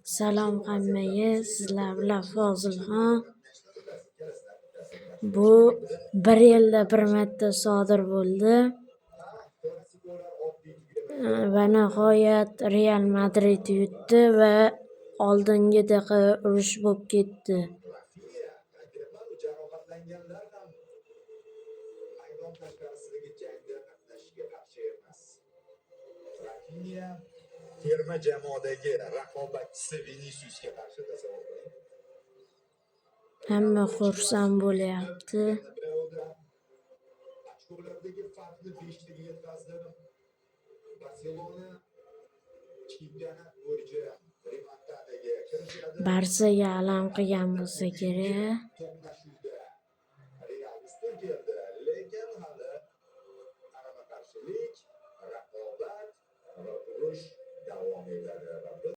Salom hammaga, sizlar bilan Fozilxon. Bu bir yilda bir marta sodir bo'ldi. Va nihoyat Real Madrid yutdi va oldingidaqa urush bo'lib ketdi. Jarohatlanganlar ham maydon tashqarisidagi jangda qatnashishiga qarshi emas. Rafinya terma jamoadagi raqobatchisi Vinisiusga qarshi, tasavvur qiling. Hamma xursand bo'lyapti. Ochkolardagi farqni beshtaga yetkazdi. Barselona chempionat bo'yicha remontadaga kirishadi. Barsaga alam qilgan bo'lsa kerak. To'qnashuvda Real ustun keldi, lekin hali qarama-qarshilik, raqobat va urush davom etadi va biz